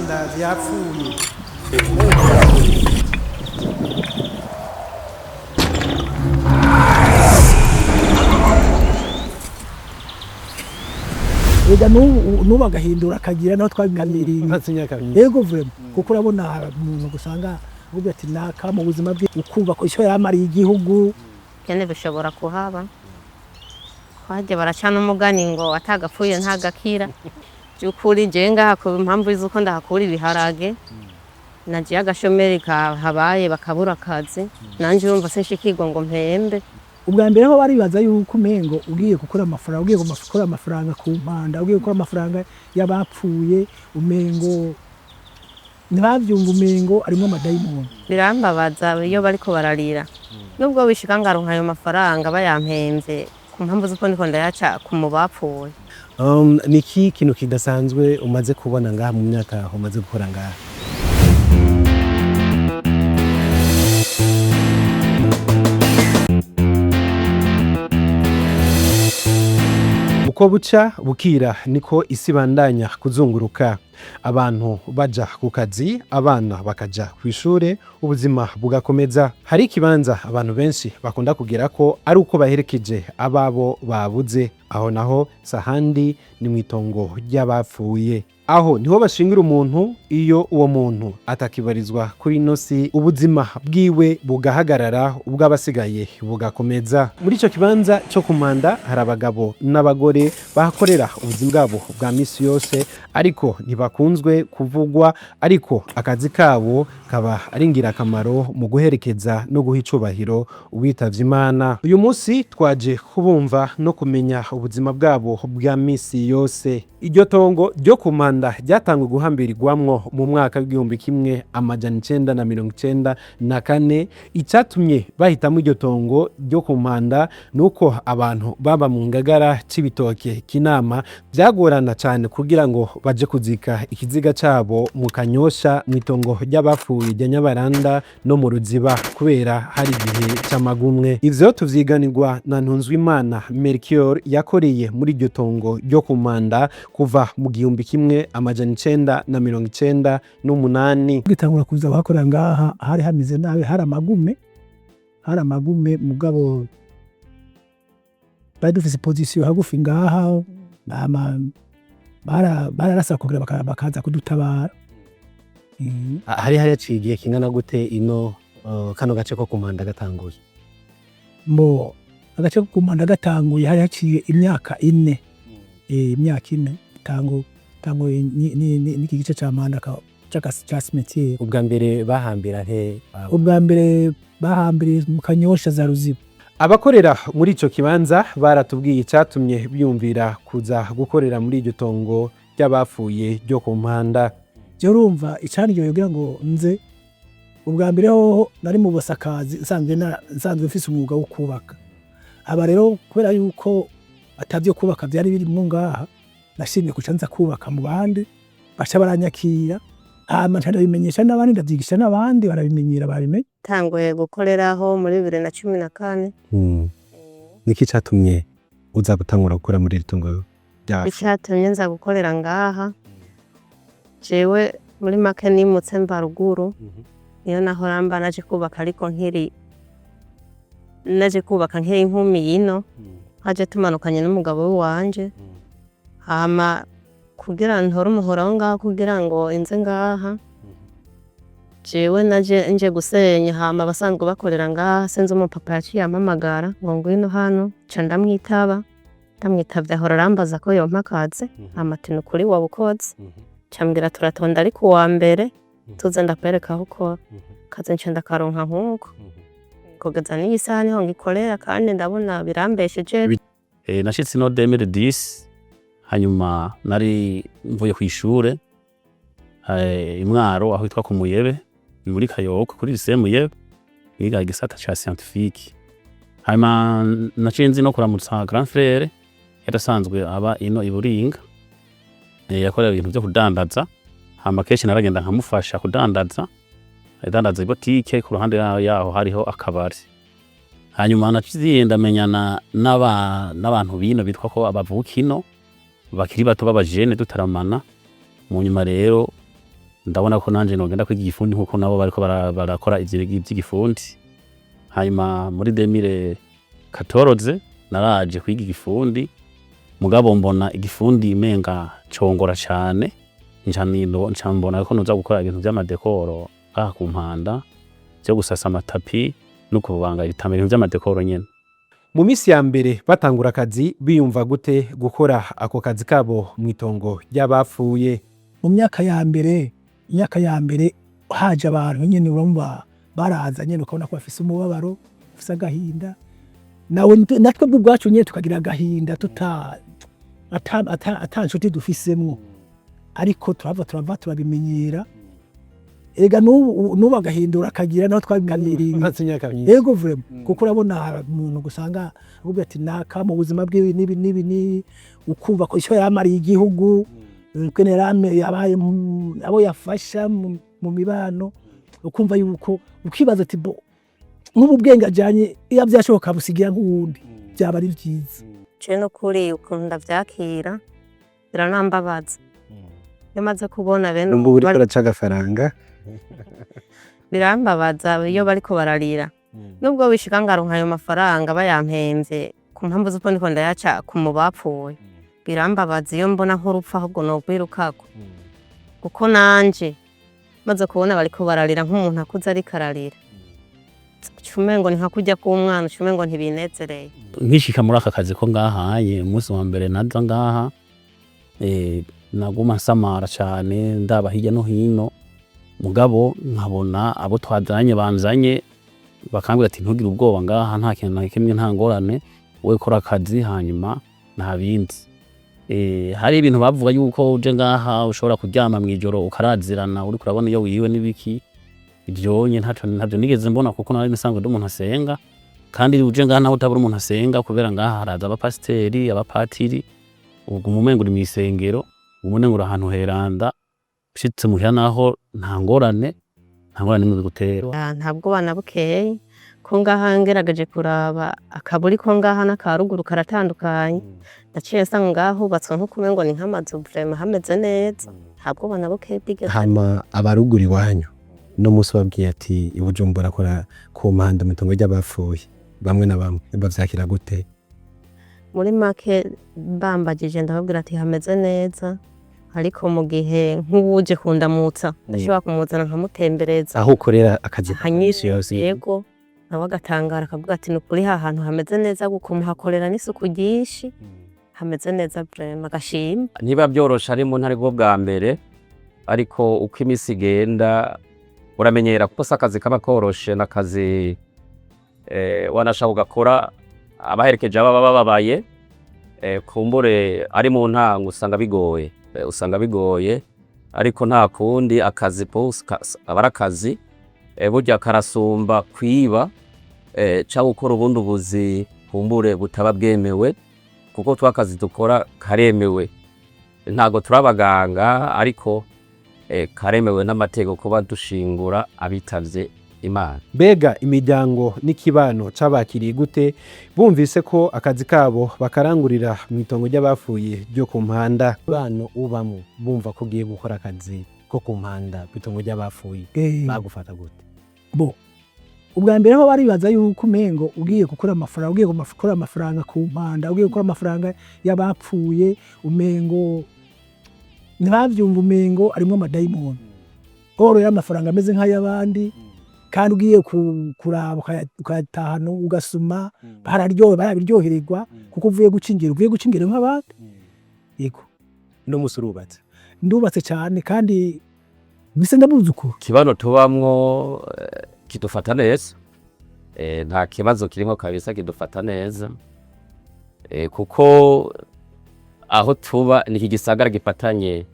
Ndazi yapfuye. Ega n'ubu agahindura akagira naho twabiganiriye. Maze imyaka myinshi. Yego, vraiment, kuko urabona umuntu gusanga uvuga ati naka mu buzima bwe, ukumva ko icyo yamariye igihugu. Nyene bishobora kuhaba twajya baraca n'umugani ngo atagapfuye ntagakira. By'ukuri jewe ngaha ku mpamvu z'uko ndahakura ibiharage, nagiye agashomeri kahabaye bakabura akazi, nanje urumva sinshikirwa ngo mpembe. Ubwa mbere ho baribaza yuko umengo ugiye gukora amafaranga, ugiye gukora amafaranga ku mpanda, ugiye gukora amafaranga y'abapfuye, umengo ntibavyumva, umengo arimwo amadayimoni. Birambabaza iyo bariko bararira, nubwo bishika ngaronka ayo mafaranga bayampemvye ku mpamvu z'uko ndiko ndayaca ku mu bapfuye. Niki kintu kidasanzwe umaze kubona ngaha mu myaka umaze gukora ngaha? Uko buca bukira niko isi bandanya kuzunguruka, abantu baja ku kazi, abana bakaja ku ishure, ubuzima bugakomeza. Hari ikibanza abantu benshi bakunda kugira ko ari uko baherekeje ababo babuze. Aho naho sahandi, ni mu itongo ry'abapfuye. Aho niho bashingira umuntu iyo uwo muntu atakibarizwa kuri ino si, ubuzima bwiwe bugahagarara, ubw'abasigaye bugakomeza. Muri ico kibanza cyo kumanda hari abagabo n'abagore bahakorera ubuzima bwabo bwa misi yose, ariko ntibakunzwe kuvugwa, ariko akazi kabo kaba ari ingirakamaro mu guherekeza no guha icubahiro uwitavye Imana. Uyu munsi twaje kubumva no kumenya ubuzima bwabo bwa misi yose. Iryo tongo ryo kumanda ryatangwe guhambirirwamwo mu mwaka w'1994. Icatumye bahitamo iryo tongo ryo kumanda nuko abantu baba mu Ngagara, c'Ibitoke, Kinama, byagorana cyane kugira ngo baje kuzika ikiziga cabo mu Kanyosha, mu itongo ry'abapfuye rya Nyabaranda no mu Ruziba, kubera hari igihe c'amagumwe. Ivyo tuvyiganirwa na Ntunzwimana Melchior, yakoreye muri iryo tongo ryo kumanda kuva mu 1998. Gitangura kuza bakorera ngaha hari hameze nabi, hari amagume, hari amagume, mugabo bari dufise position hagufi ngaha, bararasa kugira bakaza kudutabara. Hari haciye igihe kingana gute ino kano gace ko kumanda gatanguye? Mo agace ko kumanda gatanguye hari haciye imyaka 4. Imyaka 4 tanguye n'iki gice ca manda ca cimetière. Ubwa mbere bahambira he? Ubwa mbere bahambiriye mu Kanyosha za Ruziba. Abakorera muri ico kibanza baratubwiye icatumye biyumvira kuza gukorera muri iryo tongo ry'abapfuye ryo ku mpanda. Je urumva icaniryoheye kugira ngo nze, ubwa mbere hoho nari mu busakazi, nsanzwe mfise umwuga wo kubaka. Aba rero kubera yuko atavyo kubaka vyari birimwo ngaha, nashimye kuca nza kubaka mu bandi, baca baranyakira, hama nca ndabimenyesha n'abandi, ndavyigisha n'abandi, barabimenyera, barabimenya. Tanguye gukoreraho muri 2014. Niki catumye uza gutangura gukora muri iri tongo ryacu? Icatumye nza gukorera ngaha, jewe muri make nimutse mva ruguru, niyo nahora mba, naje kubaka, ariko nkiri naje kubaka nkiri inkumi yino, haje tumanukanye n'umugabo wanje, hama kugira ntore umuhora wo ngaha kugira ngo inze ngaha, jewe naje nje gusenya, hama abasanzwe bakorera ngaha, sinzi umupapa yaciye ampamagara ngo ngwino hano, nca ndamwitaba. Ndamwitavye ahora arambaza ko yompa akazi, hama ati nukuri wabukoze, nca mbwira turatonda, ariko uwa mbere tuze ndakwereka aho ukora akazi, nca ndakaronka nkuko kugeza n'iyi saha niho ngikorera, kandi ndabona birambesheje. Nashitse ino 2010, hanyuma nari mvuye kw'ishure i Mwaro, aho hitwa ku Muyebe, ni muri Kayoko, kuri lycée Muyebe, niga igisata ca scientifique. Hanyuma naciye nzi no kuramutsa grand frère yarasanzwe aba ino i Buringa, yakorera ibintu vyo kudandaza, hama kenshi naragenda nkamufasha kudandaza, adandaza ibotike, ku ruhande yaho hariho akabari. Hanyuma naciye ndamenyana n'abantu bino bitwa ko abavuka ino bakiri bato b'abajene dutaramana. Mu nyuma rero Ndabona ko nanje nogenda kwiga igifundi nkuko nabo bariko barakora ivy'igifundi. Hanyuma muri 2014 naraje kwiga igifundi, mugabo mbona igifundi menga congora cane, nca mbona ko noza gukora ibintu vy'ama décor ngaha ku Mpanda, vyo gusasa ama tapis no kubanga ibitambara, ibintu vy'ama décor nyene. Mu misi ya mbere batangura akazi, biyumva gute gukora ako kazi kabo mw'itongo ry'abapfuye? Mu myaka ya mbere, imyaka ya mbere haje abantu nyene, urumva baraza nyene ukabona ko bafise umubabaro, bafise agahinda. Nawe natwe ubwacu nyene tukagira agahinda tuta ata nshuti dufisemwo, ariko turava turabimenyera. Ega n'ubu agahinda urakagira naho twabimenyereye. Maze imyaka myinshi. Yego, vraiment, kuko urabona hari umuntu gusanga akubwira ati naka mu buzima bwiwe nibi nibi nibi, ukumva ko icyo yamariye igihugu, ukuntu yabaye abo yafasha mu mibano, ukumva yuko ukibaza ati bo nk'ubu bwenge ajanye iyo vyashoboka busigira nk'uwundi byaba ari vyiza. Je nukuri ukuntu ndavyakira biranambabaza iyo maze kubona bene Numva uriko uraca agafaranga. Birambabaza iyo bariko bararira, nubwo bishika ngaronka ayo mafaranga bayampemvye ku mpamvu z'uko ndiko ndayaca ku mu bapfuye. Birambabaza iyo mbona nk'urupfu, ahubwo nokwirukako, kuko nanje maze kubona bariko bararira nk'umuntu akuze ariko ararira, umengo ni nka kurya k'umwana, umengo ntibinezereye. Nkishika muri aka kazi ko ngahaye, umunsi wa mbere naza ngaha, naguma nsamara cane, ndaba hirya no hino, mugabo nkabona abo twazanye banzanye bakambwira ati: "Ntugire ubwoba, ngaha nta kintu na kimwe, nta ngorane, wowe kora akazi hanyuma nta bindi." Hari ibintu bavuga yuko uje ngaha ushobora kuryama mw'ijoro ukarazirana, uriko urabona iyo wiriwe n'ibiki. Ivyonye ntaco, ntavyo nigeze mbona, kuko nari nsanzwe ndi umuntu asenga. Kandi uje ngaha naho utabura umuntu asenga, kubera ngaha haraza abapasiteri, abapatiri, uguma umengo uri mw'isengero, uguma umengo uri ahantu heranda. Ushitse muhira naho nta ngorane, nta ngorane nimwe bigutera. Ah, nta bwoba na bukeyi, ko ngaha ngerageje kuraba akaburi ko ngaha n'aka ruguru karatandukanye. Ndaciye nsanga ngaha hubatswe nk'uko umengo ni nk'amazu, vraiment hameze neza, nta bwoba na bukeyi bwigeze. Hama abaruguru iwanyu no musi babwiye ati i Bujumbura akora ku Mpanda mw'itongo ry'abapfuye, bamwe na bamwe bavyakira gute? Muri make bambajije ndababwira ati hameze neza, ariko mu gihe nk'uwuje kundamutsa ndashobora kumuzana nkamutembereza aho ukorera akazi hanyishe yose. Yego, nawe agatangara akavuga ati: "Ni ukuri ha hantu hameze neza, guko muhakorera n'isuku ryinshi, hameze neza vraiment", agashima. Ntiba byoroshe ari mu ntara bwo bwa mbere, ariko uko iminsi igenda uramenyera, kuko si akazi kaba koroshe, n'akazi wanashaka ugakora abaherekeje baba bababaye. Kumbure ari mu ntango usanga bigoye, usanga bigoye, ariko nta kundi, akazi aba ari akazi. Burya karasumba kwiba canke gukora ubundi buzi kumbure butaba bwemewe, kuko twa akazi dukora karemewe. Ntago turi abaganga, ariko karemewe n'amategeko kuba dushingura abitavye Imana. Mbega imiryango n'ikibano cabakiriye gute bumvise ko akazi kabo bakarangurira mw'itongo ry'abapfuye ryo ku Mpanda? Bano ubamwo bumva ko ugiye gukora akazi ko ku Mpanda kw'itongo ry'abapfuye, bagufata gute? Bo ubwa mbere ho baribaza yuko umengo ugiye gukora amafaranga, ugiye gukora amafaranga ku Mpanda, ugiye gukora amafaranga y'abapfuye, umengo ntibavyumva, umengo arimwo amadayimoni. Or y'amafaranga ameze nk'ay'abandi, kandi ugiye kuraba ukayatahana ugasuma, bararyohe, barabiryohererwa, kuko uvuye guca ingero, uvuye guca ingero nk'abandi. Yego. No musi urubatse? Ndubatse cane, kandi mbese ndabuzukuru. Kibano tubamwo kidufata neza, nta kibazo kirimwo kabisa, kidufata neza, kuko aho tuba ni iki gisagara gifatanye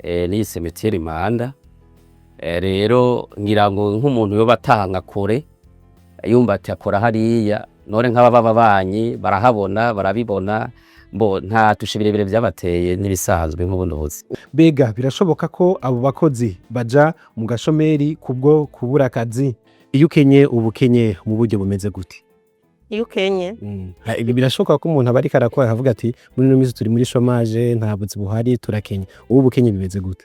n'iyi cimetière Mpanda. Rero ngira ngo nk'umuntu yoba atanga kure yumva ati akora hariya, none nk'ababa babanyi barahabona, barabibona, bo nta tushe birebire vyabateye, n'ibisanzwe nk'ubundi buzi. Mbega birashoboka ko abo bakozi baja mu gashomeri kubwo kubura akazi? Iyo ukenye, ubukenye mu buryo bumeze gute? Iyo ukenye? Ibi birashoboka ko umuntu aba ariko arakora akavuga ati muri ino minsi turi muri chômage, nta buzi buhari, turakenye. Ubu bukenye bimeze gute?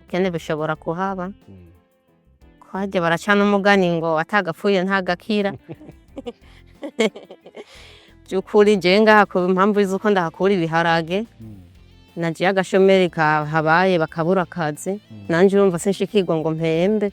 Kene bishobora kuhaba ko harya baraca n'umugani ngo atagapfuye ntagakira. By'ukuri jewe ngaha ku mpamvu z'uko ndahakura ibiharage, nagiye agashomeri kahabaye bakabura akazi, nanje urumva sinshikirwa ngo mpembe.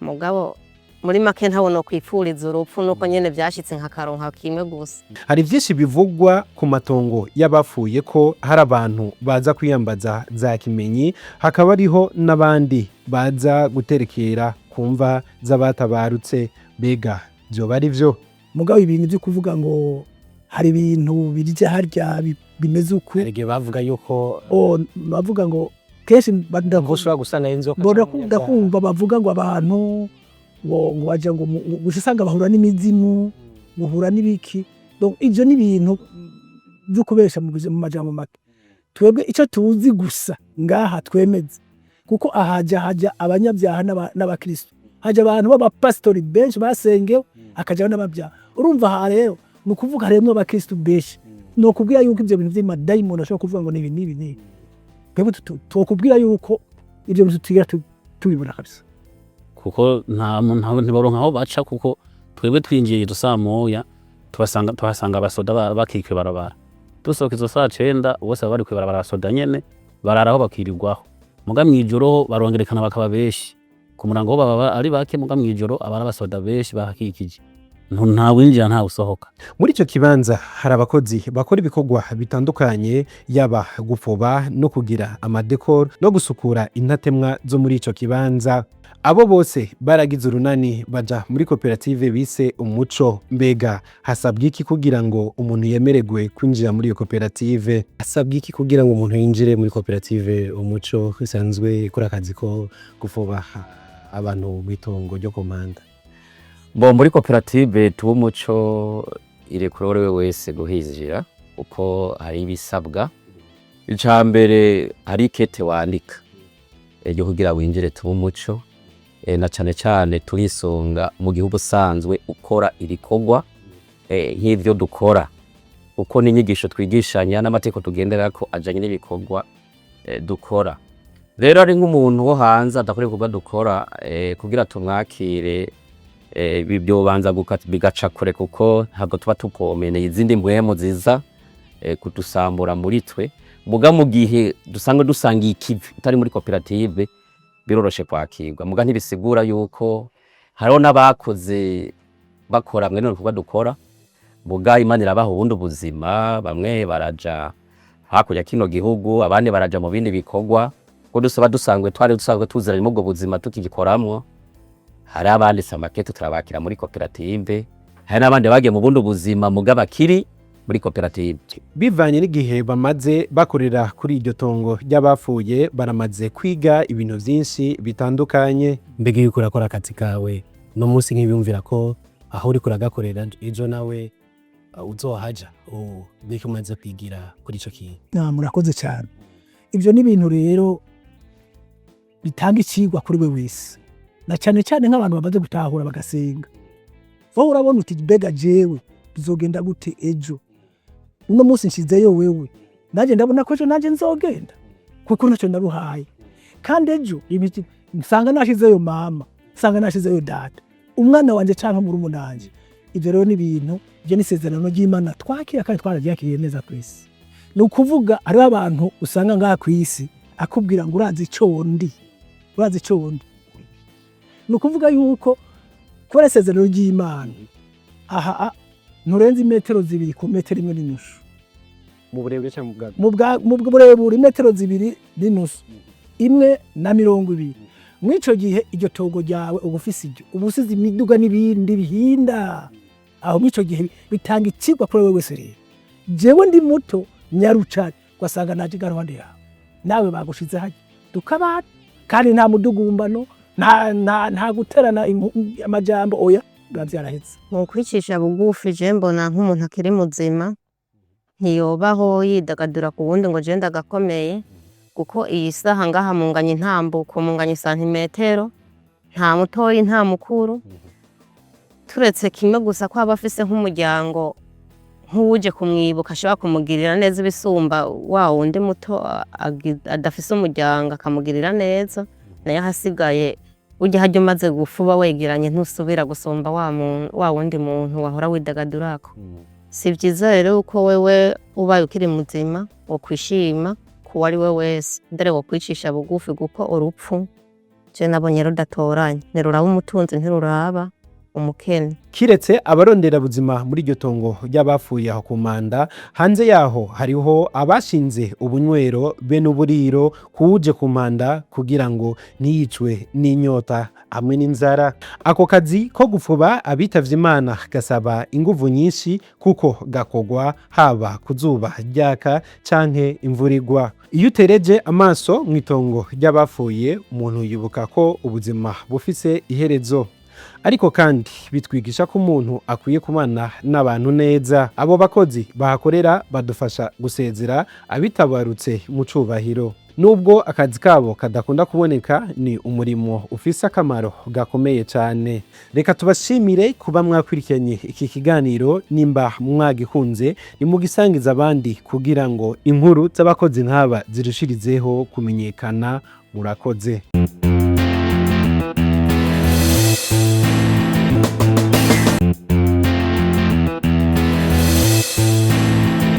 Mugabo muri make ntawe nokwipfuriza urupfu, nuko nyene vyashitse nkakaronka kimwe gusa. Hari vyinshi bivugwa ku matongo y'abapfuye, ko hari abantu baza kwiyambaza za kimenyi, hakaba hariho n'abandi baza guterekera ku mva z'abatabarutse. Mbega vyoba ari vyo? Mugabo ibintu byo kuvuga ngo hari ibintu birya harya bimeze uku, Hari igihe bavuga yuko o bavuga ngo kenshi ngo ushobora gusanga inzoka mbona canke ndakumva bavuga ngo abantu ngo baja ngo gusa usanga bahura n'imizimu, guhura n'ibiki. Donc ivyo ni ibintu vyo kubesha mu majambo make. Twebwe ico tuzi gusa ngaha twemeza, kuko ahaja haja abanyabyaha n'abakristo, haja abantu b'abapasitori benshi basengewe, hakajaho n'ababyaha. Urumva aha rero ni ukuvuga harimwo abakristo benshi, ni ukubwira yuko ivyo bintu vy'amadayimoni ashobora kuvuga ngo ni ibi n'ibi n'ibi, twebwe twokubwira yuko ivyo bintu tutigera tubibona kabisa. Kuko nta ntibaronka aho baca, kuko twebwe twinjiye izo saa 1 tuhasanga abasoda bakikiye ibarabara. Dusohoka izo saa 9, bose baba bari kw'ibarabara, abasoda nyene bararaho bakirirwaho. Muga mw'ijoro ho barongerekana bakaba benshi, ku murango ho baba ari bake, muga mw'ijoro aba ari abasoda benshi bahakikije. Nta winjira, nta wusohoka. Muri ico kibanza hari abakozi bakora ibikorwa bitandukanye, yaba gufoba no kugira amadekoro no gusukura intatemwa zo muri ico kibanza. Abo bose baragize urunani baja muri koperative bise Umuco. Mbega hasabwa iki kugira ngo umuntu yemererwe kwinjira muri iyo koperative? Hasabwa iki kugira ngo umuntu yinjire muri koperative Umuco isanzwe ikora akazi ko gufoba abantu mw'itongo ryo ku Mpanda? Bo muri koperative Tuba Umuco irekura uwo ari we wese guhinjira, kuko hari ibisabwa. Ica mbere, hari ikete wandika ryo kugira winjire Tuba Umuco, na cane cane turisunga mu gihe uba usanzwe ukora ibikorwa nk'ivyo dukora, kuko n'inyigisho twigishanya n'amategeko tugenderako ajanye n'ibikorwa dukora. Rero ari nk'umuntu wo hanze adakora ibikorwa dukora, kugira tumwakire byobanza bigaca kure, kuko ntabwo tuba tupomeneye izindi mpwemu ziza kudusambura muri twe. Muga mu gihe dusanzwe dusangiye ikivi, utari muri koperative, biroroshe kwakirwa. Muga ntibisigura yuko hariho n'abakoze bakora mwene ibikorwa dukora, muga Imana irabaha ubundi buzima. Bamwe baraja hakurya kino gihugu, abandi baraja mu bindi bikorwa, ko dusaba dusanzwe twari dusanzwe tuziranye muri ubwo buzima tukigikoramwo. Hari abanditse amakete turabakira muri koperative, hari n'abandi bagiye mu bundi buzima muga bakiri muri koperative. Bivanye n'igihe bamaze bakorera kuri iryo tongo ry'abapfuye, baramaze kwiga ibintu vyinshi bitandukanye. Mbega iyo uriko urakora akazi kawe no munsi, nk'ibiyumvira ko aho uriko uragakorera ejo nawe uzohaja, niki umaze kwigira kuri ico kintu? Na, murakoze cyane. Ibyo ni ibintu rero bitanga icigwa kuri we wese, na cyane cyane nk'abantu bamaze gutahura bagasenga. Wowe urabona uti: "Mbega jewe bizogenda gute ejo? Uno munsi nshizeyo wewe, nanjye ndabona ko ejo nanjye nzogenda, kuko ntacyo naruhaye. Kandi ejo nsanga nashizeyo mama, nsanga nashizeyo data, umwana wanje canke murumuna wanje." Ivyo rero ni ibintu, ibyo ni isezerano ry'Imana twakira kandi twararyakiriye neza kw'isi. Ni ukuvuga hariho abantu usanga ngaha kw'isi akubwira ngo: "Urazi ico ndi, urazi ico ndi." Ni ukuvuga yuko kubera isezerano ry'Imana aha nturenze imetero 2 ku metero 1.5. Mu burebure canke mu bwaguke? Mu burebure imetero 2.5, 1.20. Mw'ico gihe iryo togo ryawe uba ufise iryo, uba usize imiduga n'ibindi bihinda aho. Mw'ico gihe bitanga icigwa kuri wewe wese. Rero jewe ndi muto nyarucari, ugasanga naje iruhande yawe, nawe bagushize harya, tukabana kandi nta mudugumbano, nta guterana amajambo, oya, biba vyaraheze. Mu kwicisha bugufi, je mbona nk'umuntu akiri muzima ntiyobaho yidagadura ku wundi ngo je ndagakomeye, kuko iyi saha ngaha munganya intambuko, munganya isantimetero, nta mutoyi nta mukuru, turetse kimwe gusa ko aba afise nk'umuryango. Nk'uwuje kumwibuka ashobora kumugirira neza ibisumba wa wundi muto adafise umuryango akamugirira neza. Nayo ahasigaye, burya harya umaze gufuba wegeranye, ntusubira gusumba wa wundi muntu wahora widagadurako. Si vyiza rero uko wewe ubaye ukiri muzima wokwishima kuwo ari we wese, mbere wokwicisha bugufi, kuko urupfu je nabonye rudatoranya, ntiruraba umutunzi, ntiruraba umukene. Kiretse abarondera buzima muri iryo tongo ry'abapfuye aho ku Manda, hanze yaho hariho abashinze ubunywero be n'uburiro kuwuje ku Manda kugira ngo ntiyicwe n'inyota hamwe n'inzara. Ako kazi ko gufuba abitavye Imana gasaba inguvu nyinshi, kuko gakogwa haba ku zuba ryaka canke imvura igwa. Iyo utereje amaso mw'itongo ry'abapfuye, umuntu yibuka ko ubuzima bufise iherezo. Ariko kandi bitwigisha ko umuntu akwiye kubana n'abantu neza. Abo bakozi bahakorera badufasha gusezera abitabarutse mu cubahiro. Nubwo akazi kabo kadakunda kuboneka, ni umurimo ufise akamaro gakomeye cyane. Reka tubashimire kuba mwakurikiranye iki kiganiro. Nimba mwagikunze, nimugisangiza abandi kugira ngo inkuru z'abakozi nk'aba zirushirizeho kumenyekana. Murakoze.